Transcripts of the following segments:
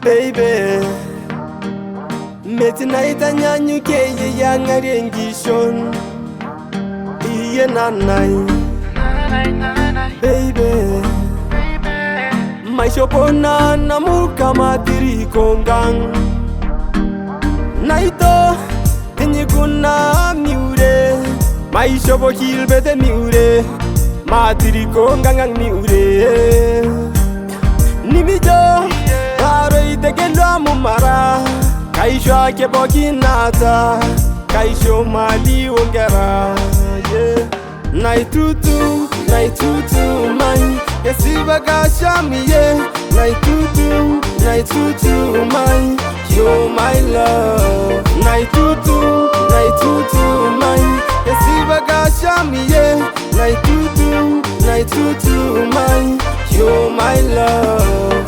Baby Metinaitanyanyuke yang'arengishon iye nanai baby maishopona namukamatirikongang naito tinyikuna miure maishopo kilbete miure matirikongangang miure nimijo aroitekelwa mumara kaisho ake pookin naata kaisho mali onkera yeah. Naitutu naitutu mai esipa kashamiye naitutu naitutu mai you my love naitutu naitutu mai esipa kashamiye naitutu naitutu mai you my love.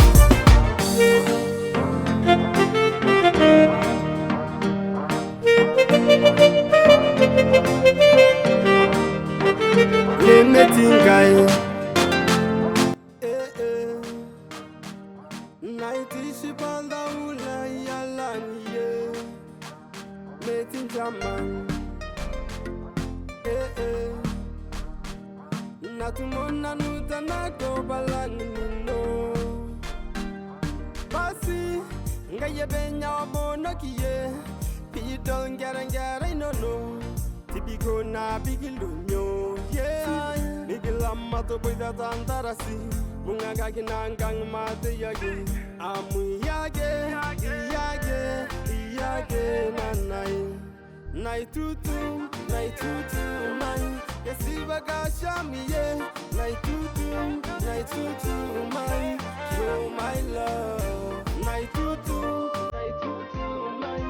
Nemetingai naitishipaldaula yalaniye metinjaman natumonanutanakobalanino basi ngayebenyawabonokiye pidol ngerengere inono tibikona bigilunyo yeah migilamatoboitatantarasi bung'akakinangang mateyage amu iyage iyage iyage nanai naitutu naitutu mai esibakashamiye naitutu naitutu mai you my love naitutu naitutu mai.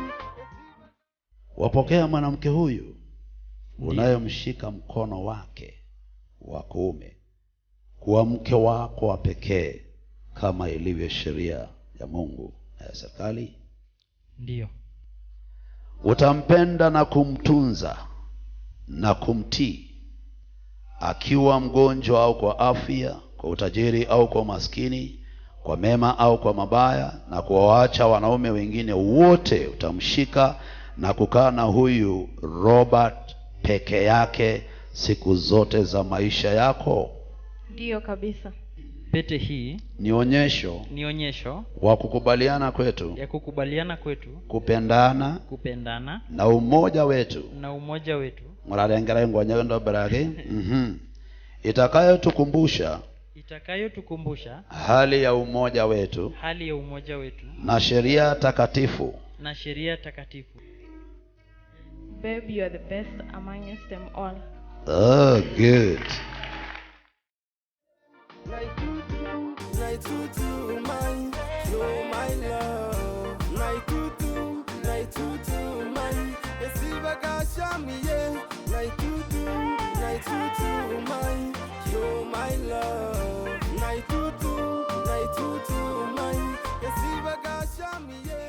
Wapokea mwanamke huyu unayemshika mkono wake wa kuume kuwa mke wako wa pekee kama ilivyo sheria ya Mungu na ya serikali? Ndiyo. Utampenda na kumtunza na kumtii akiwa mgonjwa au kwa afya, kwa utajiri au kwa umaskini, kwa mema au kwa mabaya, na kuwaacha wanaume wengine wote. Utamshika na kukaa na huyu Robert peke yake siku zote za maisha yako? Ndiyo kabisa. Pete hii ni onyesho, ni onyesho wa kukubaliana kwetu, ya kukubaliana kwetu, kupendana, kupendana na umoja wetu, na umoja wetu murarengera ngonyego ndoberage itakayotukumbusha, itakayotukumbusha hali ya umoja wetu, hali ya umoja wetu na sheria takatifu, na sheria takatifu. Babe, you are the best amongst them all. Oh, good. Naitutu mai you my love naitutu naitutu mai esibakashamiye naitutu naitutu mai you my love naitutu naitutu mai esibakashamiye.